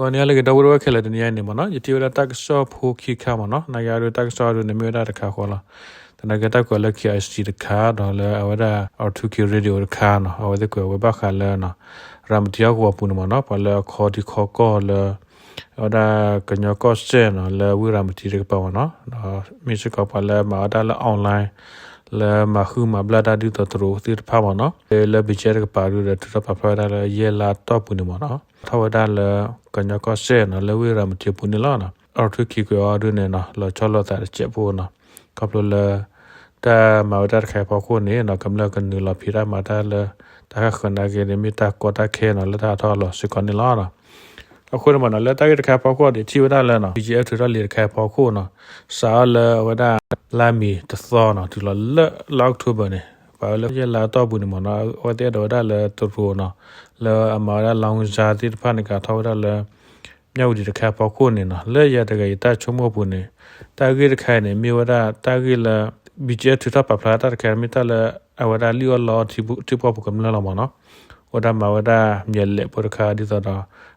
ဂီၤန့ၣ်လၢကဒီပုၢ်ဝဲၢ်ခဲလၢာ် တနံၤအံၤန့ၣ်မ့ၢ်နီၤ ယထံၣ်ဝဲဒၣ်တၢ်ကစီၣ်ဖိခံခါမ့ၢ်နီၤ, နာ်က့အဒိတၢ်ကစီၣ်အဒိန့ၣ် မ့ၢ်ဝဲဒၣ်တခါဃီလီၤ. သနာ်က့တၢ်ကွဲးလၢ K I C တခါ ဒီးလၢအဝဲဒၣ် R two K Radio တခါနီၤ, အဝဲသ့ၣ်ကွဲးဝဲဘၣ်ဃးလၢ ရၤမတံဟီၣ်ကဝီၤပူၤန့ၣ်မ့ၢ်နီၤ, ပှၤလၢအခီဒံခီကီၢ်လၢ အဝဲဒၣ်ကညီကီၢ်စဲၣ်နီၤ လၢဝ့ၢ်ရၤမတံတကပၤမ့ၢ်နီၤ, ဒီးမ့ၢ်စ့ၢ်ကီးပှၤလၢမၤဝဲဒၣ်လၢ online လၢမၤဃုမၤဘျၣ်တၢ်ဒ်သိးတရူးသ့ၣ်တဖၣ်မ့ၢ်နီၤ, လၢ BGF တကပၤဒုဒီး ထုးထီၣ်ပာ်ဖျါဝဲဒၣ်လၢယဲၢ်လါတီၢ်ပူၤန့ၣ်မ့ၢ်နီၤ, ထီၣ်ဝဲဒၣ်လၢကညီကီၢ်စဲၣ်နီၤ လၢဝ့ၢ်ရၤမတံပူၤန့ၣ်လီၤ. အီထူခံကွဲးအီၤဒုန့ၣ်နီၤ လီၤဆီလိာ်သးတစဲးဖိနီၤ, ခီဖျိလၢ တၢ်မၤဝဲဒၣ်တခါအံၤအဖီခိၣ်န့ၣ်နီၤ ကမျၢၢ်ကနုာ်လီၤဖံးတၢ်မၤတၢ်လၢ တၢ်ဃၣ်ဃၢၤနာ်က့န့ၣ် မ့ၢ်တၢ်ကီတၢ်ခဲနီၤ လၢတၢ်ထီၣ်လီၤစ့ၢ်ကီးန့ၣ်လီၤ. အဃိန့ၣ်မ့ၢ်နီၤ လၢတၢ်ဂ့ၢ်တခါအဖီခိၣ်န့ၣ် ထံၣ်ဝဲဒၣ်လၢနီၤ BGF ထုးထီၣ်လံာ်တခါအံၤအဖီခိၣ်နီၤ, စးထီၣ်လၢအဝဲဒၣ် လါမ့ၤတသီနီၤ တုၤလီၤလၢလါ October န့ၣ် ပှၤဝဲလၢယဲၢ်လါတီၢ်ပူၤန့ၣ်မ့ၢ်နီၤ အဝဲသ့ၣ်အဲၣ်ဒိးဝဲဒၣ်လၢတရူးနီၤ လၢအမၤဝဲဒၣ် လောင်းကစား သ့ၣ်တဖၣ်န့ၣ် ကထီၣ်ဝဲဒၣ်လၢ မၠၣ်ဝတံၤတခါအဖီခိၣ်န့ၣ်နီၤ လၢယၤတဂၤယတၢ်ဆိကမိၣ်အပူၤန့ၣ် တၢ်ဂ့ၢ်တခါအံၤန့ၣ် မ့ၢ်ဝဲဒၣ်တၢ်ဂ့ၢ်လၢ BGF ထုးထီၣ်ပာ်ဖျါတၢ်တခါ မ့ၢ်တၢ်လၢ အဝဲဒၣ်လံၣ်အီၣ်လီအီၣ်ထံဖိကီၢ်ဖိကမျၢၢ်လီၤမ့ၢ်နီၤ, အိၣ်ဒၣ်မၤဝဲဒၣ် မျဲးလဲးဖိတခါ ဒ်သိးဒီး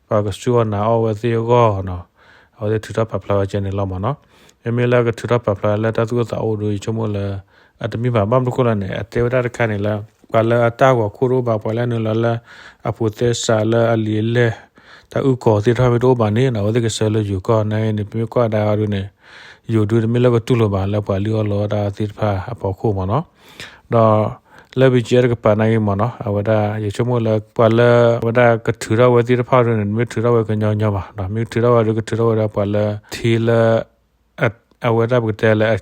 ပှၤကစူၢ်အီၣ်နာ်အီၣ်ဝဲသ့ၣ်အဂီၢ်နီၤ, အဝဲသ့ၣ်ထုးထီၣ်ပာ်ဖျါဝဲကဲန့ၣ်လီၤမ့ၢ်နီၤ, မ့မ့ၢ်လၢကထုးထီၣ်ပာ်ဖျါလၢတၢ်သူၣ်အိၣ်သးအိၣ်ဒီး ယဆိကမိၣ်လၢ အတမ့ၢ်ဘၣ် ဘၣ်မနုၤအဃိလဲၣ်န့ၣ် အတဲဝဲဒၣ်တခါန့ၣ်လၢ ပှၤလၢအတၢ်ဂီၤခိၣ်တအိၣ်ဘၣ် ပှၤလၢအနုာ်လီၤလၢ အဖိးသဲစးလၢအလံာ်အလဲၢ် တၢ်အုၣ်ကီၤသ့ၣ်တဖၣ်မ့ၢ်တအိၣ်ဘၣ်န့ၣ်နီၤ အဝဲသ့ၣ်ကဆှၢလၢယိၤကီၢ်နာ်က့န့ၣ် ပမ့ၢ်ကွၢ်ဒၣ်အီၤဒုန့ၣ် ယိၤဒုတမ့ၢ်လၢကတူၢ်လိာ်ဘၣ်လၢပှၤလံၣ်အီၣ်လီအီၣ်တၢ်သ့ၣ်တဖၣ်အဖီခိၣ်မ့ၢ်နီၤ, ဒီး လၢ BGF တကပၤနာ်က့မ့ၢ်နီၤ အဝဲဒၣ် ယဆိကမိၣ်လၢ ပှၤလၢ အဝဲဒၣ်ကထုးထီၣ်ဝဲသ့ၣ်တဖၣ်ဒုန့ၣ် တမ့ၢ်ထုးထီၣ်ဝဲကညီညီဘၣ်, ဒီးမ့ၢ်ထုးထီၣ်ဝဲဒုကထုးထီၣ်ဝဲဒၣ်ပှၤလၢ ထံလၢ အဝဲဒၣ်ပကတဲလၢ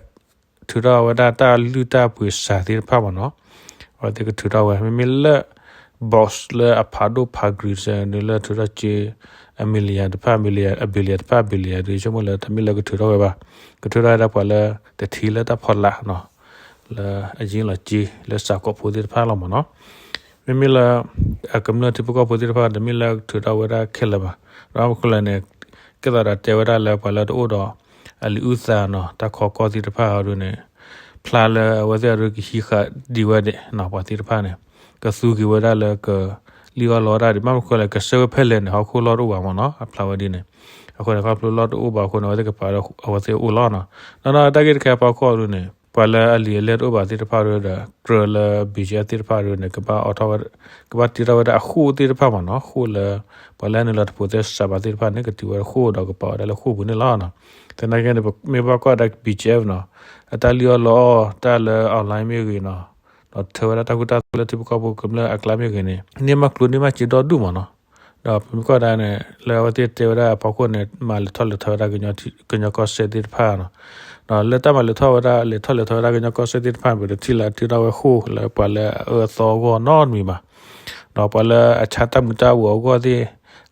ထုးထီၣ်ဝဲဒၣ်တၢ်လုၢ်တၢ်ပှ့ၤစးသ့ၣ်တဖၣ်မ့ၢ်နီၤ, အဝဲသ့ၣ်ကထုးထီၣ်ဝဲ မ့မ့ၢ်လၢ box လၢအဖးဒိၣ်ဖးဂံၤစဲးန့ၣ်လၢထုးထီၣ်က့ အ million တဖၣ် million အ billion တဖၣ် billion ဒု ဆိကမိၣ်လၢတမ့ၢ်လၢကထုးထီၣ်ဝဲဘၣ်, ကထုးထီၣ်ဝဲဒၣ်ပှၤလၢတထံၣ်လၢတၢ်ဖီလာ်နီၤ, လၢအယံၤလီၤက့လၢစးကိာ်ဖိသ့ၣ်တဖၣ်လီၤမ့ၢ်နီၤ, မ့မ့ၢ်လၢ အကမျၢၢ်ထံဖိကီၢ်ဖိသ့ၣ်တဖၣ် တမ့ၢ်လၢထုးထီၣ်ဝဲဒၣ်ခဲလၢာ်ဘၣ်, ဒီးဘၣ်မနုၤအဃိလဲၣ်န့ၣ် ကဲသးဒီးတဲဝဲဒၣ်လၢပှၤလၢတအိၣ်ဒီး အလံာ်အုၣ်သးနီၤ တၢ်ခီကီၢ်သ့ၣ်တဖၣ်အီၤဒုန့ၣ် ဖျါလၢအဝဲသ့ၣ်အီၤဒုကဟံးဃာ်ဒံးဝဲဒၣ်နီၤ ပှၤသ့ၣ်တဖၣ်န့ၣ် ကသူက့ၤဝဲဒၣ်လၢကလံၣ်အီၣ်လီအီၣ်တၢ်ဒံး ဘၣ်မနုၤအဃိလဲၣ် ကဆှၢဝဲဖဲလဲၣ်န့ၣ် ဟီၣ်ခိၣ်လီၢ်တအိၣ်ဘၣ်မ့ၢ်နီၤ အဖျါဝဲဒ်န့ၣ်, အဃိန့ၣ် ခီဖျိလီၢ်တအိၣ်ဘၣ်အဃိန့ၣ် အဝဲသ့ၣ်ကပာ်ဒီးအဝဲသ့ၣ်အိၣ်လီၤနီၤ, ဒီးနီၤတၢ်ဂ့ၢ်တခါအဖီခိၣ်အီၤဒုန့ၣ် ပှၤလၢအလံာ်အလဲၢ်တအိၣ်ဘၣ်သ့ၣ်တဖၣ်ဒုဒီး ကြၢးလၢ BGF သ့ၣ်တဖၣ်ဒုန့ၣ် ကဘၣ်အိးထီၣ်ဝဲ ကဘၣ်တ့ထီၣ်ဝဲဒၣ်အဃိၣ်သ့ၣ်တဖၣ်မ့ၢ်နီၤ ဃိၣ်လၢ ပှၤလၢအနုာ်လီၤတဖိးသဲစးဘၣ်သ့ၣ်တဖၣ်န့ၣ် ကတုၤဝဲဃိၣ်ဒီးကပာ်ဝဲဒၣ်လၢဃိၣ်ပူၤန့ၣ်လီၤ. သနာ်က့န့ၣ် မ့ၢ်ဘၣ်ကွၢ်ဒၣ် BGF နီၤ အတၢ်လံၣ်အီၣ်လီအီၣ်တၢ်လၢ online မ့ၢ်ဂ့ၤနီၤ ဒီးထၢဝဲဒၣ်တၢ်ဃူတၢ်ဖိးလၢထံဖိကီၢ်ဖိကမျၢၢ်အကျါမ့ၢ်ဂ့ၤန့ၣ် န့ၢ်မးကျိၤန့ၢ်မးစ့ဒီဒူၣ်မ့ၢ်နီၤ, ဒီးပမ့ၢ်ကွၢ်ဒၣ်န့ၣ် လၢအဝဲသ့ၣ်တဲဝဲဒၣ်အဖီခိၣ်န့ၣ် မၤလဲၤထီၣ်လဲၤထီဝဲဒၣ်ကညီကီၢ်စဲၣ်သ့ၣ်တဖၣ်နီၤ, ဒီးလၢတၢ်မၤလဲၤထီၣ်ဝဲဒၣ် လဲၤထီၣ်လဲၤထီဝဲဒၣ်ကညီကီၢ်စဲၣ်သ့ၣ်တဖၣ် ပတထံၣ်လၢအထုးထီၣ်ဝဲဃိၣ်လၢပှၤလၢအအၢအသီအဂီၢ်နီတမံၤဘၣ်, ဒီးပှၤလၢအဆါတၢ်မုာ်တၢ်ဘှီးအဂီၢ်သ့ၣ်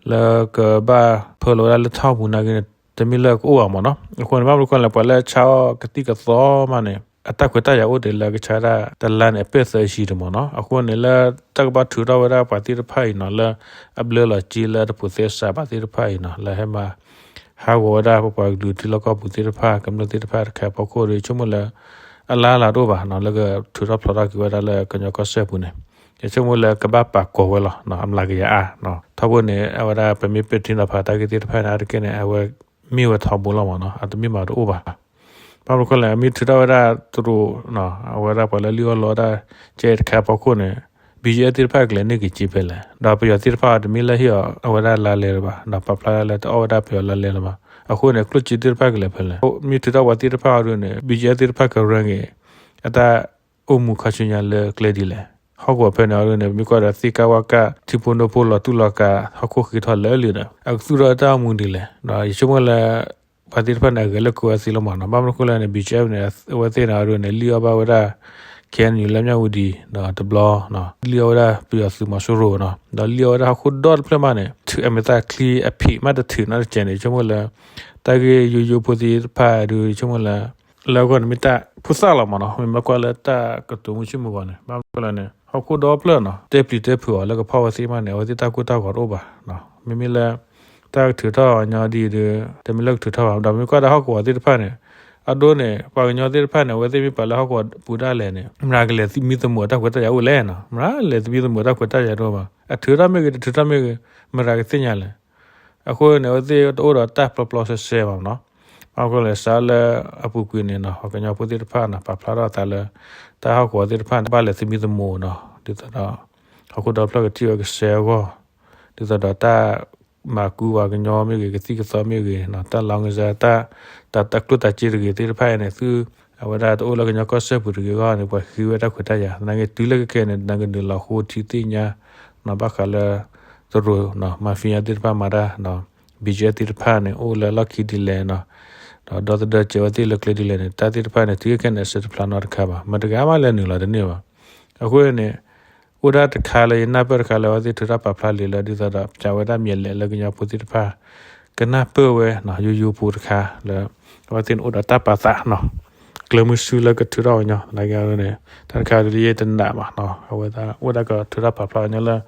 လၢကဘၣ်ဖၢလီၤဝဲဒၣ်လၢထီၣ်ပူၤနာ်က့န့ၣ် တမ့ၢ်လၢကအိၣ်ဘၣ်မ့ၢ်နီၤ, အဃိန့ၣ် ဘၣ်မနုၤအဃိလဲၣ် ပှၤလၢအဆါအီၣ်ကသံၣ်ကသီမးန့ၣ် အတၢ်ခွဲးတၢ်ယာ်အိၣ်ဒံးလၢကဆါဒၣ်တလါန့ၣ် အပဲၢ်သၢဆံတမ့ၢ်နီၤ, အဃိန့ၣ်လၢတၢ်ကဘၣ်ထုးထီၣ်ဝဲဒၣ်ပှၤသ့ၣ်တဖၣ်အံၤနီၤ လၢအဘျၢလီၤက့လၢတဖိးသဲစးဘၣ်သ့ၣ်တဖၣ်အံၤနီၤ လၢဟဲမၤ ဟးဂီၤဝဲဒၣ်ပပှၤကလုာ်ထံလီၢ်ကီၢ်ပူၤသ့ၣ်တဖၣ် ကမျၢၢ်သ့ၣ်တဖၣ်တခါအဖီခိၣ်ဒီး ယဆိကမိၣ်လၢ အလါလၤတအိၣ်ဘၣ်နီၤ လၢကထုးထီၣ်ဖျိးထီၣ်က့ၤဝဲဒၣ်လၢကညီကီၢ်စဲၣ်ပူၤန့ၣ် ယဆိကမိၣ်လၢကဘၣ်ပာ်ကီၤဝဲလီၤ အမျးကယၤအါ ထီဘိန့ၣ် အဝဲဒၣ်ပမ့ၢ်ပဲာ်ထံနီၤဖးတၢ်ဂ့ၢ်သ့ၣ်တဖၣ်န့ၣ် အါတက့ၢ်န့ၣ် အဝဲမ့ၢ်ဝဲထီဘိလီၤမ့ၢ်နီၤ အတမ့ၢ်မးတအိၣ်ဘၣ် ဘၣ်မနုၤအဃိလဲၣ် အမ့ၢ်ထုးထီၣ်ဝဲဒၣ်တရူး အဝဲဒၣ်ပှၤလၢလံၣ်အီၣ်လီအီၣ်ဒၣ်ကဲတခါအဖီခိၣ်န့ၣ် BGF သ့ၣ်တဖၣ်ကလဲၤန့ၢ်က့ၤက့ဖဲလဲၣ် ဒီးပယီၤသ့ၣ်တဖၣ်တမ့ၢ်လၢဟ့ၣ်အီၤအဝဲဒၣ်လါလဲလၢၤဘၣ် ဒီးပာ်ဖျါဒၣ်လၢတအီၣ်ဝဲဒၣ်ပယီၤလါလဲလၢၤဘၣ် အဃိန့ၣ် ကျိၣ်စ့သ့ၣ်တဖၣ်ကလဲၤဖဲလဲၣ် မ့ၢ်ထုးထီၣ်ပှၤသ့ၣ်တဖၣ်အီၤဒုန့ၣ် BGF သ့ၣ်တဖၣ်ကရၢက့ၤ အတၢ်အိၣ်မူခါဆူညါလၢကျဲဒ်လဲၣ် ဟီၣ်ကဝီၤဖဲန့ၣ်အီၤဒုန့ၣ် ပမ့ၢ်ကွၢ်ဒီးသ့ၣ်ကါဝါကါ ထံဖိနိဖိလီၤတူၢ်လီၤကာ် ဟီၣ်ခိၣ်ဃ့ထီၣ်လၢလံဒီး အကသူၣ်ထီၣ်တၢ်အိၣ်မူဒ်လဲၣ် ဒီးယဆိကမိၣ်လၢ ပှၤသ့ၣ်တဖၣ်န့ၣ် အဂဲၤလိာ်ကွဲဝဲသ့လီၤမ့ၢ်နီၤ ဘၣ်မနုၤအဃိလဲၣ်န့ၣ် BGF န့ၣ် အဝဲသ့ၣ်န့ၣ်အီၤဒုန့ၣ် လံၣ်အီၣ်ဘၣ်ဝဲဒၣ် KNU လၢမၠၣ်ဝတံၤ ဒီးတဘျီ လံၣ်အီၣ်ဝဲဒၣ်ပယီၤသုးမီၤစိရိၤနီၤ ဒီးလံၣ်အီၣ်ဝဲဒၣ်ဟီၣ်ခိၣ်ဒီတဖျၢၣ်မးန့ၣ် ထုးအမဲာ်သၣ်ချံအဖံးမးတထုးနီတစဲးန့ၣ် ယဆိကမိၣ်လၢ တၢ်ဂ့ၢ်ယိယိဖိသ့ၣ်တဖၣ်ဒု ယဆိကမိၣ်လၢ လၢအဂီၢ်န့ၣ်မ့ၢ်တၢ်ဖိသၣ်လီၤမ့ၢ်နီၤ မ့ၢ်မ့ၢ်ကွၢ်လၢတၢ်ကတိၤမုၢ်ဆ့ၣ်မုၢ်ဂီၤန့ၣ် ဘၣ်မနုၤအဃိလဲၣ်န့ၣ် ဟီၣ်ခိၣ်ဒီဖျၢၣ်နီၤ တဲပျံၤတဲဖုးအီၤလၢကဖီၣ်ဝဲသ့မးန့ၣ် အဝဲသ့ၣ်တၢ်ကိၢ်တၢ်ဂီၤတအိၣ်ဘၣ် မ့မ့ၢ်လၢ တၢ်ကထုးထီၣ်အီၤညီဒ်ဒီး တမ့ၢ်လၢကထုးထီၣ်ဘၣ် ဒီးမ့ၢ်ကွၢ်ဒၣ်ဟီၣ်ကဝီၤသ့ၣ်တဖၣ်န့ၣ် အဒိန့ၣ် ပှၤကညီသ့ၣ်တဖၣ်န့ၣ် အဝဲသ့ၣ်မ့ၢ်ပာ်လၢဟီၣ်ကဝီၤပူၤဒၣ်လဲာ်န့ၣ် မတၤကလဲၤသမံသမိးတၢ်ခွဲးတၢ်ယာ်အိၣ်လဲၣ်နီၤ မတၤလဲၤသမံသမိးတၢ်ခွဲးတၢ်ယာ်တအိၣ်ဘၣ် အထုးထီၣ်မ့ၢ်ဂ့ၤ တထုးထီၣ်မ့ၢ်ဂ့ၤ မတၤကသ့ၣ်ညါလဲၣ် အဃိန့ၣ် အဝဲသ့ၣ်တအိၣ်ဒီးတၢ်ပျီပျီဆှဲဆှဲဘၣ်နီၤ. ဘၣ်မနုၤဃိလဲၣ် စးလၢအပူၤကွံာ်န့ၣ်နီၤ ပှၤကညီဖိသ့ၣ်တဖၣ်နီၤ ပာ်ဖျါထီၣ်အသးလၢ တၢ်ဟီၣ်ကဝီၤသ့ၣ်တဖၣ်န့ၣ် ဘၣ်လဲၤသမံသမိးနီၤ ဒ်သိးဒီး ဟီၣ်ခိၣ်ဒီဖျၢၣ်ကထံၣ်ဝဲကစဲအဂီၢ် ဒ်သိးဒီးတၢ်မၤကူပှၤကညီမ့ၢ်ဂ့ၤ ကသံၣ်ကသီမ့ၢ်ဂ့ၤနီၤ တၢ်လီၤကစၢ် တၢ် တၢ်ကျိၣ်တၢ်စ့တဂ့ၤသ့ၣ်တဖၣ်အံၤန့ၣ် သု အဝဲဒၣ်တအိၣ်လၢကညီကီၢ်စဲၣ်ပူၤတဂ့ၤအဂီၢ်န့ၣ် ပှၤဃ့ဝဲတၢ်ခွဲးတၢ်ယာ် သနာ်က့တုၤလၢခဲခဲအံၤန့ၣ် နကနုာ်လီၤဃိထံသ့ၣ်ညါနီၤ ဘၣ်ဃးလၢ တရူးနီၤ mafia သ့ၣ်တဖၣ်မၤတၢ်နီၤ BGF သ့ၣ်တဖၣ်န့ၣ် အိၣ်လၢလီၢ်ခံဒ်လဲၣ်နီၤ ဒီးဒီသဒၢစဲးဝဲသ့ၣ်လၢကျဲဒ်လဲၣ်န့ၣ် တၢ်သ့ၣ်တဖၣ်န့ၣ် တုၤခဲခဲအံၤန့ၣ် အဆၢတဖျါနီတခါဘၣ် မတၤတဂၤမးလဲၤနုာ်လီၤတန့ၢ်ဘၣ်. အဃိန့ၣ် အိၣ်ဒၣ်တခါလၢယနၢ်ပၢၢ်တခါလၢ အဝဲသ့ၣ်ထုးထီၣ်ပာ်ဖျါလံာ်လၢ ဒ်သိးဒီး ပျးဝဲဒၣ်မ့ၢ်လဲၣ်လၢကညီဖိသ့ၣ်တဖၣ် ကနၢ်ပၢၢ်ဝဲနီၤ ယိယိဖိတခါလၢ အဝဲသ့ၣ်န့ၣ်အိၣ်ဒီးတၢ်ပာ်သးနီၤ ကျဲမုၢ်ဆူလၢကထုးထီၣ်ကညီ သနာ်က့န့ၣ် တၢ်တခါဒ်ယတနာ်ဘၣ်နီၤ အဝဲဒၣ်အိၣ်ဒၣ်ကထုးထီၣ်ပာ်ဖျါကညီလၢ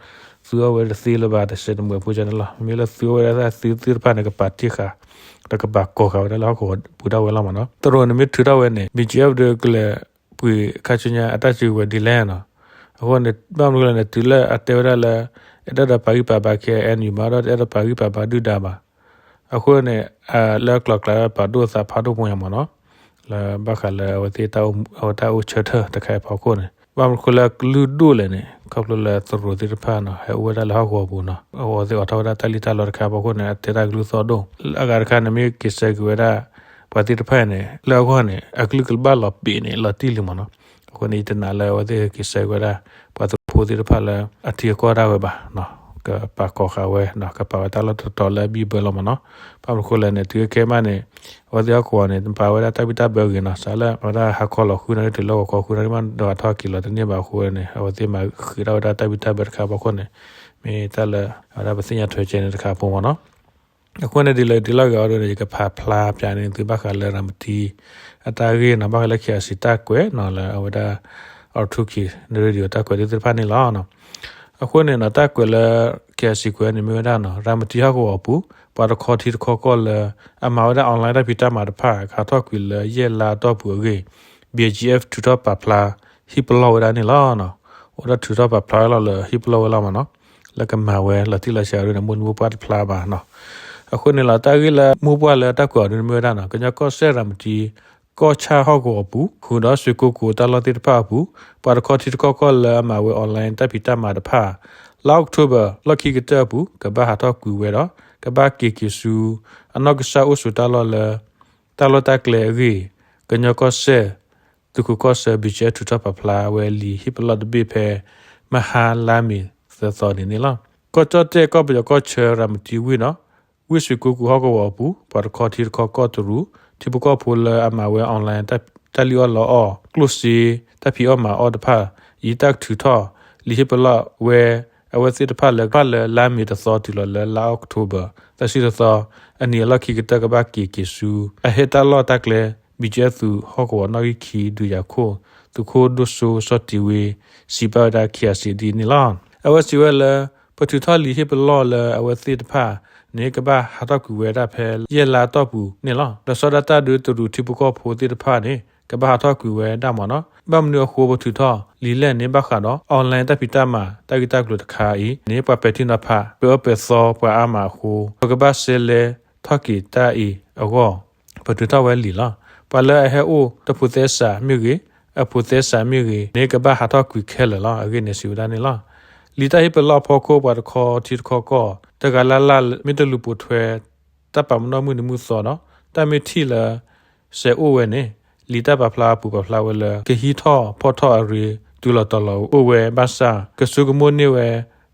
သုအီၣ်ဝဲတသ့လၢၤဘၣ် တစဲးတမှဲၤဖိကန့ၣ်လီၤ. မ့ၢ်လၢသုအီၣ်ဝဲဒၣ်သုသ့ၣ်တဖၣ်န့ၣ် ကပာ်တ့ၢ်ဃာ် ဒီးကပာ်ကီၤဃာ်ဝဲဒၣ်လၢဟီၣ်ကဝီၤပူၤဒၣ်ဝဲလီၤမးနီၤ. တရူးန့ၣ်မ့ၢ်ထုးထီၣ်ဝဲန့ၣ် BGF ဒီးကလဲၤပှ့ၤခါဆူညါအတၢ်စုကဝဲၤဒ်လဲၣ်နီၤ. အဃိန့ၣ် ဘၣ်မနုၤလဲၣ်န့ၣ် တုၤလၢအတဲဝဲဒၣ်လၢ အဲၣ်ဒိးပာ်ဂံၢ်ပာ်ဘါ KNU မးဒီး တအဲၣ်ဒိးပာ်ဂံၢ်ပာ်ဘါဒုၣ်ဒါဘၣ် အဃိန့ၣ် လၢကျိၤကျဲပာ်ဒိၣ်သးဖးဒိၣ်ပူၤညါမးနီၤ လၢဘၣ်ဃးလၢအဝဲသ့ၣ်အတၢ်အိၣ်ဆၢထၢၣ်တခါအံၤအဖီခိၣ်န့ၣ် ဘၣ်မနုၤဃိလၢအကလုၢ်ဒိၣ်လဲၣ်န့ၣ် ခီဖျိလၢတရူးသ့ၣ်တဖၣ်နီၤ ဟဲအိၣ်ဝဲဒၣ်လၢဟီၣ်ကဝီၤပူၤနီၤ အဝဲသ့ၣ်အိးထီၣ်ဝဲဒၣ်တၢ်လံၣ်တၢ်လီတခါအဖီခိၣ်န့ၣ် အတဲတၢ်ကလုၢ်သီၣ်ဒိၣ် အဂၤတခါန့ၣ်မ့ၢ်က့ၤဆၢက့ၤဝဲဒၣ် ပှၤသ့ၣ်တဖၣ်န့ၣ် လၢအဂီၢ်န့ၣ် အကလုၢ်ကဘၣ်လီၤပံာ်န့ၣ် လီၤတံၢ်လံမးနီၤ. အဃိန့ၣ် ယတနာ်လၢအဝဲသ့ၣ်က့ၤဆၢက့ၤဝဲဒၣ် ပှၤသုးဖိသ့ၣ်တဖၣ်လၢအထံအကီၢ်ဒၣ်ဝဲဘၣ် ကပာ်ကီၤဃာ်ဝဲ ကပာ်ဝဲတၢ်လီၢ်တတီၤလၢအဘံၣ်ဘၢလီၤမးနီၤ. ဘၣ်မနုၤဃိလဲၣ်န့ၣ် တုၤခဲမးန့ၣ် အဝဲသ့ၣ်ဟီၣ်ကဝီၤန့ၣ် ပာ်ဝဲဒၣ်တၢ်ဘံၣ်တၢ်ဘၢဂ့ၤနီၤ စးလၢအဝဲဒၣ်ဟးခီလီၤဃုနၣ်ရံၣ်တုၤလၢဂီၤခီဃုနၣ်ရံၣ်မး ဒီးဟးထီၣ်က့ၤလီၤတန့ၢ်ဘၣ်အဃိန့ၣ် အဝဲသ့ၣ်မၤဃုာ်ဒၣ်ဝဲဒၣ်တၢ်ဘံၣ်တၢ်ဘၢတခါအဖီခိၣ်န့ၣ် မ့ၢ်တၢ်လၢ အဝဲဒၣ်ပသ့ၣ်ညါထွဲကဲန့ၣ်တခါအဖီခိၣ်မးနီၤ. အဃိန့ၣ်ဒ်လဲၣ်ဒ်လဲၣ်ဂ့ၤအီၤဒီး ယကဖးဖျါပၠးန့ၣ်သုဘၣ်ဃးလၢရၤမတံ အတၢ်ဂ့ၢ်နီၤ ဘၣ်ဃးလၢ KIC တၢ်ကွဲးနီၤ လၢအဝဲဒၣ် R two K radio တၢ်ကွဲးသ့ၣ်တဖၣ်န့ၣ်လီၤ. အဃိန့ၣ်နီၤ တၢ်ကွဲးလၢ KIC ကွဲးန့ၣ်မ့ၢ်ဝဲဒၣ်နီၤ ရၤမတံဟီၣ်ကဝီၤအပူၤ ပှၤတခီထံတခီကီၢ်လၢ အမၤဝဲဒၣ် online တၢ်ဖံးတၢ်မၤတဖၣ် ကဟးထီၣ်ကွံာ်လၢယဲၢ်လါအတီၢ်ပူၤအဂ့ၢ် BGF ထုးထီၣ်ပာ်ဖျါ ဟံၣ်ပလီၢ်ဝဲဒၣ်န့ၣ်လီၤ. အိၣ်ဒၣ်ထုးထီၣ်ပာ်ဖျါဝဲလီၤလၢဟံၣ်ပလီၢ်ဝဲလီၤမးနီၤ လၢကမၤဝဲလီၤတံၢ်လီၤဆဲးအဒိန့ၣ် မိၢ်နံၤမိၢ်ပှၢ်တဖျါဘၣ်နီၤ. အဃိန့ၣ်လီၤ တၢ်ဂ့ၢ်လၢမိၢ်ပှၢ်လၢတၢ်ကွဲးအီၤဒ်န့ၣ်မ့ၢ်ဝဲဒၣ်နီၤ ကညီကီၢ်စဲၣ်ရၤမတံ ကီၢ်ဆၣ်ဟီၣ်ကဝီၤအပူၤ ဃုာ်ဒီးစွ့ၣ်ကိးကိးတၢ်လီၢ်သ့ၣ်တဖၣ်အပူၤ ပှၤတခီထံတခီကီၢ်လၢအမၤဝဲ online တၢ်ဖံးတၢ်မၤတဖၣ် လါ October လီၢ်ခံကတၢၢ်အပူၤ ကဘၣ်ဟးထီၣ်ကွံာ်ဝဲဒီး ကဘၣ်က့ၤက့ၤဆူ အနီၢ်ကစၢ်အိၣ်ဆိးတၢ်လီၢ်လၢ တၢ်လီၢ်တၢ်ကျဲအဂ့ၢ် ကညီကီၢ်စဲၣ် သုးခိးကီၢ်ဆၢ BGF ထုးထီၣ်ပာ်ဖျါဝဲလံာ်ဟံၣ်ပလီၢ်တဘ့ၣ်ဖဲ မဟါလါမ့ၤသၢသီန့ၣ်န့ၣ်လီၤ. ကီၢ်ကၠီၣ်တဲၣ်ကီၢ်ပယီၤကီၢ်ဆၢရၤမတံဝ့ၢ်နီၤ ဝ့ၢ်စွ့ၣ်ကိးကိးဟီၣ်ကဝီၤအပူၤ ပှၤတခီထံတခီကီၢ်တရူး ထံဖိကီၢ်ဖိလၢအမၤဝဲ online တၢ်လံၣ်အီၣ်လီအီၣ် ကျိၣ်စ့ တၢ်ဖံးအီၣ်မၤအီၣ်တဖၣ်အံၤ တၢ်ထုးထီၣ်လံာ်ဟ့ၣ်ပလီၢ်ဝဲ အဝဲသ့ၣ်တဖၣ်လၢ ဘၣ်လၢလါမ့ၤတသီတုၤလီၤလၢလါ October သၢဆံတသီ အနံၤအလီၢ်ခံကတၢၢ် ကဘၣ်က့ၤက့ၤဆူ အဟဲတၢ်လီၢ်တၢ်ကျဲ BGF သုးဟီၣ်ကဝီၤနီၣ်ဂံၢ်ခံ ဒုးယၤခိၣ် သုးခိၣ်ဒိၣ်စိစီၤတ့ၤဝ့ စံးဘၣ်ဝဲဒၣ် KIC ဒ်န့ၣ်လီၤ. အဝဲစံးဝဲလၢ ပထုးထီၣ်လံာ်ဟ့ၣ်ပလီၢ်လၢအဝဲသ့ၣ်တဖၣ်န့ၣ် ကဘၣ်ဟးထီၣ်ကွံာ်ဝဲဒၣ်ဖဲယဲၢ်လါအတီၢ်ပူၤန့ၣ်လီၤ. ဒီးစီၤဒၣ်တၢ်ဒုးတရူးထံဖိကီၢ်ဖိသ့ၣ်တဖၣ်န့ၣ် ကဘၣ်ဟးထီၣ်ကွံာ်ဝဲဒၣ်မးနီၤ. ဘၣ်မနုၤအဃိပထုးထီၣ်လံာ်လဲၣ်န့ၣ် ဘၣ်ဃးဒီး online တၢ်ဖံးတၢ်မၤ တၢ်ဂ့ၢ်တၢ်ကျိၤတခါအံၤန့ၣ် ပှၤပဲာ်ထံနီၤဖး ပအၢပှဲၤသီပှၤအါမးအဃိ ပကဘၣ်စဲလဲၤထီၣ်က့ၤတၢ်အံၤအဂီၢ် ပထုးထီၣ်ဝဲလံာ်လီၤ. ပှၤလၢအဟဲအိၣ်တဖိးသဲစးမ့ၢ်ဂ့ၤ, အဖိးသဲစးမ့ၢ်ဂ့ၤန့ၣ် ကဘၣ်ဟးထီၣ်ကွံာ်ခဲလၢာ်လီၤ. အဂ့ၢ်န့ၣ်စံးဝဲဒၣ်န့ၣ်လီၤ. လံာ်တၢ်ဟ့ၣ်ပလီၢ်အဖီခိၣ် ပှၤတခီထံတခီကီၢ် တဂၤလၢ်လၢ်မ့ၢ်တလူၤပိာ်ထွဲ တၢ်ပာ်ပနီၣ်မုၢ်နံၤမုၢ်သီဒီး တၢ်မ့ၢ်ထံၣ်လၢ စဲးအိၣ်ဝဲန့ၣ် လံာ်တၢ်ပာ်ဖျါအပူၤပာ်ဖျါဝဲလၢ ကဟံးထီၣ်ဖီၣ်ထီၣ်အရ့ တုၤလီၤတီၤလီၤအိၣ်ဝဲဘၣ်ဆၣ် ကဆိကမိၣ်န့ၢ်ဝဲ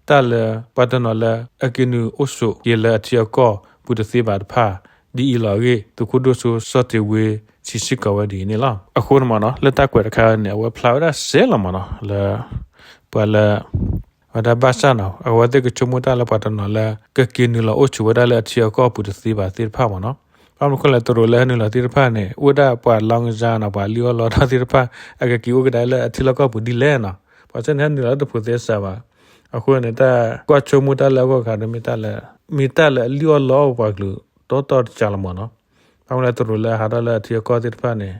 တၢ်လၢ ပှၤတနီၤလၢအက့ၤနုာ်အိၣ်ဆိးက့ၤလၢအထံအကီၢ်ပူၤတသ့ဘၣ်တဖၣ် ဒ်အံၤလီၤအဂ့ၢ် သုးခိၣ်ဒိၣ်စိစီၤတ့ၤဝ့ စံးစ့ၢ်ကီးဝဲဒ်အံၤန့ၣ်လီၤ. အဃိန့ၣ်မးနီၤ လၢတၢ်ကွဲးတခါန့ၣ် အဝဲဖျါဝဲဒၣ်စဲးလီၤမးနီၤ လၢ ပှၤလၢ ဝဲဒၣ်ဘၣ်ဆၣ်နီၤ အဝဲသ့ၣ်ကဆိကမိၣ်တၢ်လၢပှၤတနီၤလၢ ကက့ၤနုာ်လီၤအိၣ်ဆိးဝဲဒၣ်လၢအထံအကီၢ်ပူၤတသ့ဘၣ်သ့ၣ်တဖၣ်မးနီၤ. ဘၣ်မနုၤအဃိလဲၣ် တရူးလၢဟဲနုာ်လီၤသ့ၣ်တဖၣ်န့ၣ် အိၣ်ဝဲဒၣ်ပှၤလီကစၢ်နီၤ ပှၤလံၣ်အီၣ်လီအီၣ်တၢ်သ့ၣ်တဖၣ် အကက့ၤအိၣ်ကဒါလၢအထံလီၢ်ကီၢ်ပူၤဒ်လဲၣ်နီၤ. ပှၤဆၢန့ၣ်ဟဲနုာ်လီၤတဖိးသဲစးဘၣ်. အဃိန့ၣ် တၢ်ကွၢ်ဆိကမိၣ်တၢ်လၢအဂီၢ်ခါဒီး မ့ၢ်တၢ်လၢ မ့ၢ်တၢ်လၢအလံၣ်အီၣ်လီအီၣ်ပှၤကလုာ်တီတီတစဲးလီၤမးနီၤ. ဘၣ်မနုၤလဲၣ် တရူးလၢဟးထီၣ်လၢအထံအကီၢ်သ့ၣ်တဖၣ်န့ၣ်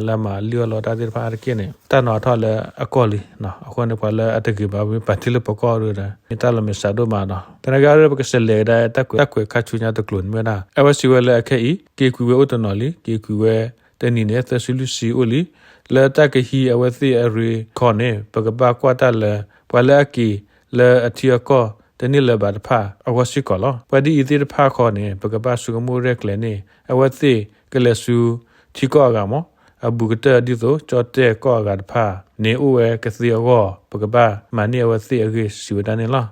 လၢအမၤလံၣ်အီၣ်လီတၢ်သ့ၣ်တဖၣ်အါတက့ၢ်န့ၣ် တၢ်နီၤထီၣ်လၢအကီၢ်လံ. အဃိန့ၣ် ပှၤလၢအတဂ့ၤဘၣ်ဝဲ ပာ်တ့ၢ်လၢပကီၢ်ဒီး မ့ၢ်တၢ်လီၤမဲာ်ဆှးဒိၣ်မးနီၤ. သနာ်က့အံၤ ပကစးလဲၤကဒါ တၢ်ကွဲးခါဆူညါတကျိၤန့ၣ်မ့ၢ်ဝဲဒၣ် အဝဲစံးဝဲလၢအခဲအံၤ က့ၤကွံာ်ဝဲအိၣ်တနီၤလံ. က့ၤကွံာ်ဝဲတနံၤန့ၣ် သၢဆံလွံၢ်ဆံအိၣ်လံ. လၢတၢ်ကဟံးအဝဲသ့ၣ်အရ့ခီန့ၣ် ပကဘၣ်ကွၢ်တၢ်လၢ ပှၤလၢအက့ၤလၢအထံအကီၢ်တန့ၢ်လၢၤဘၣ်တဖၣ်အဂီၢ်စ့ၢ်ကီးလီၤ. ပှၤဒ်အံၤသ့ၣ်တဖၣ်ခီန့ၣ် ပကဘၣ်ဆိကမိၣ်ရဲၣ်ကျဲၤန့ၣ် အဝဲသ့ၣ်ကလဲၤဆူထံကီၢ်အဂၤမး. အဘူးကတၢၢ်ဒ်သိး ကၠီၣ်တဲၣ်ကီၢ်အဂၤတဖၣ်န့ၣ် အိၣ်ဝဲကသ့အဂီၢ် ပကဘၣ်မၤန့ၢ်အဝဲသ့ၣ်အဂ့ၢ် စံးဝဲဒၣ်န့ၣ်လီၤ.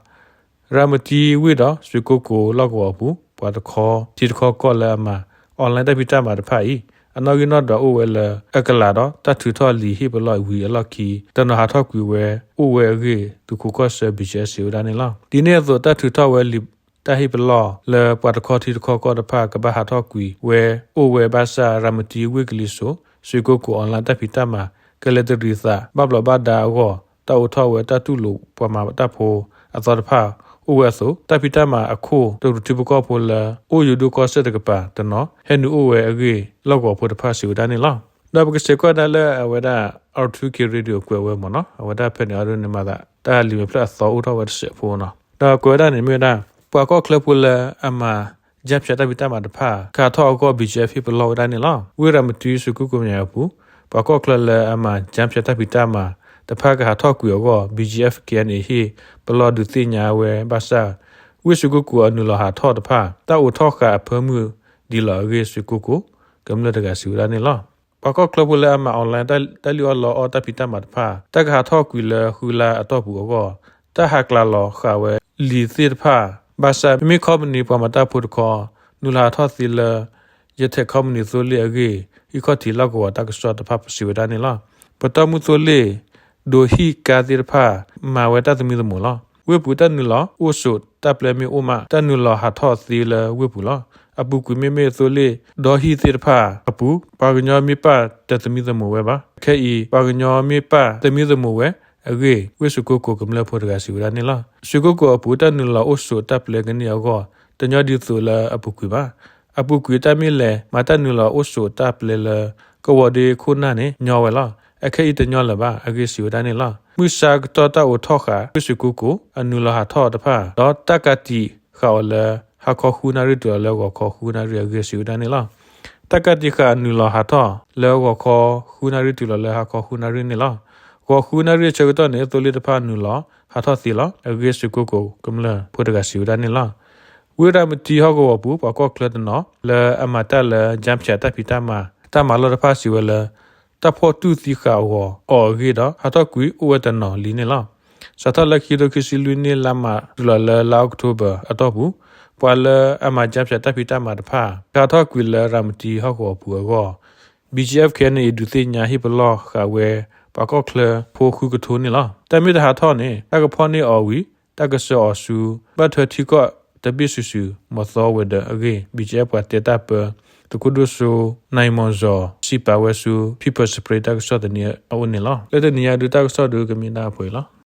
ရၤမတံဝ့ၢ်ဒီးစွ့ၣ်ကိၣ်ကိၤလီၢ်ကဝီၤအပူၤ ပှၤတခီ ထံတခီကီၢ်လၢအမၤ online တၢ်ဖံးတၢ်မၤတဖၣ်အံၤ အနီၣ်ဂံၢ်နီၣ်ဒွးအိၣ်ဝဲလၢ အကလးဒီးတၢ်ထုးထီၣ်လံာ်ဟ့ၣ်ပလီၢ်ဝံၤအလီၢ်ခံ တနီၤဟးထီၣ်ကွံာ်ဝဲအိၣ်ဝဲအဂ့ၢ် သုးခိးကီၢ်ဆၢ BGF စံးဝဲဒၣ်န့ၣ်လီၤ. ဒ်န့ၣ်အသိး တၢ်ထုးထီၣ်ဝဲလံာ်တၢ်ဟ့ၣ်ပလီၢ်လၢပှၤတခီထံတခီကီၢ်တဖၣ် ကဘၣ်ဟးထီၣ်ကွံာ်ဝဲအိၣ်ဝဲဘၣ်ဆၣ် ရၤမတံဝ့ၢ်ကလံၤစိး စွ့ၣ်ကိၣ်ကိၤ online တၢ်ဖံးတၢ်မၤ ကလဲၤတရံးသးဘၣ်ဘျီးဘၣ်ဒါအဂီၢ် တၢ်အိးထီၣ်ဝဲတၢ်တူၢ်လိာ်ပှၤမၤတၢ်ဖိအသီတဖၣ်အိၣ်ဝဲအသိး တၢ်ဖံးတၢ်မၤအခိၣ်တရူးထံဖိကီၢ်ဖိလၢ အိၣ်ယိၤဒိၣ်ကီၢ်စဲၣ်တကပၤတနီၤ ဟဲနုာ်အိၣ်ဝဲအဂ့ၢ် လီၢ်ကဝီၤဖိတဖၣ်စံးဝဲဒၣ်န့ၣ်လီၤ. ဒီးပကစးကွၢ်ဒၣ်လၢအဝဲဒၣ် R two K Radio ကွဲးဝဲမ့ၢ်နီၤ အဝဲဒၣ်ဖဲန့ၣ်အဒိန့ၣ် မၤသးတၢ်လံာ်မဲာ်ဖျၢၣ်အသီအိၣ်ထီၣ်ဝဲတစဲးဖိနီၤ. ဒီးကွဲးဝဲဒၣ်န့ၣ်မ့ၢ်ဝဲဒၣ် ပှၤကီၢ်ချၢဖိလၢအမၤ ကၠါဖၠးတၢ်ဖံးတၢ်မၤတဖၣ် ကဟးထီၣ်အဂီၢ် BGF ဟ့ၣ်ပလီၢ်ဝဲဒၣ်န့ၣ်လီၤ. ဝ့ၢ်ရၤမတံစွ့ၣ်ကိၣ်ကိၤမၠဲအပူၤ ပှၤကီၢ်ချၢလၢအမၤ ကၠါဖၠးတၢ်ဖံးတၢ်မၤတဖၣ်ကဟးထီၣ်ကွံာ်အဂီၢ် BGF KNA ဟ့ၣ်ပလီၢ်ဒုးသ့ၣ်ညါဝဲဘၣ်ဆၣ် ဝ့ၢ်စွ့ၣ်ကိၣ်ကိၤအနုာ်လီၤဟးထီၣ်တဖၣ် တၢ်အိးထီၣ်ဃာ်အဖၢမုၢ်ဒံးလီၤအဂ့ၢ် စွ့ၣ်ကိၣ်ကိၤကမျၢၢ်တဂၤစံးဝဲဒၣ်န့ၣ်လီၤ. ပှၤကီၢ်ချၢဖိလၢအမၤ online တၢ်လံၣ်အီၣ်လီအီၣ်တၢ်ဖံးတၢ်မၤတဖၣ် တၢ်ကဟးထီၣ်ကွံာ်လၢဃုလါအတီၢ်ပူၤအဂီၢ် တၢ်ဟးကျးလီၤဃာ်ဝဲလံာ်သ့ၣ်တဖၣ် ဘၣ်ဆၣ် မ့မ့ၢ်ခီပနံၣ်ပှၤမၤတၢ်ဖိတခီ နုာ်လီၤဟးထီၣ်သ့လၢ ယထဲၣ်ခီပနံၣ်သိလ့ၣ်အဂ့ၢ် ဟံၣ်ခီၣ်ထံးလီၢ်ကဝီၤတၢ်ကစီၣ်တဖၣ်စံးဝဲဒၣ်န့ၣ်လီၤ. ပတီၢ်မုၢ်သိလ့ၣ် ဒိးဟံၣ်ကါသ့ၣ်တဖၣ် မၤဝဲတၢ်သမံသမိးလီၤ. ဝ့ၢ်ပူၤတၢ်နုာ်လီၤအိၣ်ဆိးတၢ်ပျဲမ့ၢ်အိၣ်မး တၢ်နုာ်လီၤဟးထီၣ်သ့လၢဝ့ၢ်ပူၤလီၤ. အပူၤကွံာ်မ့မ့ၢ်သိလ့ၣ်ဒီဟံၣ်သ့ၣ်တဖၣ်အပူၤ ပှၤကညီမ့ၢ်ပၢ်တသမံသမိးဝဲဘၣ်. အခဲအံၤ ပှၤကညီမ့ၢ်ပၢ်သမံသမိးဝဲအဂ့ၢ် ဝ့ၢ်စွ့ၣ်ကိၣ်ကိၤကမျၢၢ်ဖိတဂၤစံးဝဲဒၣ်န့ၣ်လီၤ. စွ့ၣ်ကိၣ်ကိၤအပူၤ တၢ်နုာ်လီၤအိၣ်ဆိးတၢ်ပျဲကန့ၢ်အဂီၢ် တညီဒ်သိးလၢအပူၤကွံာ်ဘၣ်. အပူၤကွံာ်တၢ်မ့ၢ်လဲၤမၤတၢ်နုာ်လီၤအိၣ်ဆိးတၢ်ပျဲလၢ ကဝီၤဒ့ခိၣ်နၢ်န့ၣ် ညီဝဲလီၤ. အခဲအံၤတညီလၢၤဘၣ်အဂ့ၢ်စံးဝဲဒၣ်န့ၣ်လီၤ. မုၢ်ဆါကတီၢ်တၢ်အိးထီၣ်ဃာ် ဝ့ၢ်စွ့ၣ်ကိၣ်ကိၤ အနုာ်လီၤဟးထီၣ်တဖၣ် ဒီးတၢ်ကးတံာ်ဃာ်အီၤလၢ ဟါခီဃုနၣ်ရံၣ်တုၤလီၤလၢဂီၤခီဃုနၣ်ရံၣ်အဂ့ၢ်စံးဝဲဒၣ်န့ၣ်လီၤ. တၢ်ကးတံာ်ဃာ်အနုာ်လီၤဟးထီၣ်လၢဂီၤခီဃုနၣ်ရံၣ်တုၤလီၤလၢဟါခီဃုနၣ်ရံၣ်န့ၣ်လီၤ. ဂီၤဃုနၣ်ရံၣ်အဆၢကတီၢ်န့ၣ် သိလ့ၣ်တဖၣ်နုာ်လီၤဟးထီၣ်သ့လီၤအဂ့ၢ် စွ့ၣ်ကိၣ်ကိၤကမျၢၢ်ဖိတဂၤစံးဝဲဒၣ်န့ၣ်လီၤ. ဝ့ၢ်ရၤမတံဟီၣ်ကဝီၤပူၤ ပှၤကီၢ်ချၢတနီၤ လၢအမၤတၢ်လၢ ကၠါဖၠးတၢ်ဖံးတၢ်မၤ တၢ်မၤလီၢ်တဖၣ်စံးဝဲလၢ တၢ်ဖီၣ်တူၢ်သံဃာ်အဂီၤအီၤအဂ့ၢ်ဒီး ဟးထီၣ်ကွံာ်အိၣ်ဝဲတနီၤလံန့ၣ်လီၤ. စးထီၣ်လၢခံကထိခံဆံလွံၢ်နံၣ်လါမးတုၤလီၤလၢလါအီးကထိဘၢၣ်အတီၢ်ပူၤ ပှၤလၢအမၤ ကၠါဖၠးတၢ်ဖံးတၢ်မၤတဖၣ် ကဟးထီၣ်ကွံာ်လၢရၤမတံဟီၣ်ကဝီၤပူၤအဂီၢ် BGF KNA ဒုးသ့ၣ်ညါဟ့ၣ်ပလီၢ်ဃာ်ဝဲ ပှၤကီၢ်ချၢဖိဃုကထိန့ၣ်လီၤ. တၢ်မ့ၢ်တဟးထီၣ်န့ၣ် တၢ်ကဖီၣ်န့ၢ်အီၤဝံၤ တၢ်ကဆှၢအီၤဆူ ဘၣ်ထွဲထံကီၢ်တဘ့ၣ်စုာ်စုာ် မီၤသီဝဲၤဒၢးအဂ့ၢ် BGF ပှၤတဲတၢ်ပၢ သုးခိၣ်ဒိၣ်စိ နၢၣ်မီၤစီၤ စံးပာ်ဝဲဆူ People's Spring တၢ်ကစီၣ်သန့အအိၣ်န့ၣ်လီၤ. လၢတနံၤညါဒုးတၢ်ကစီၣ်ဒုးကမ့ၢ်ဒၣ်ဖဲအံၤလီၤ.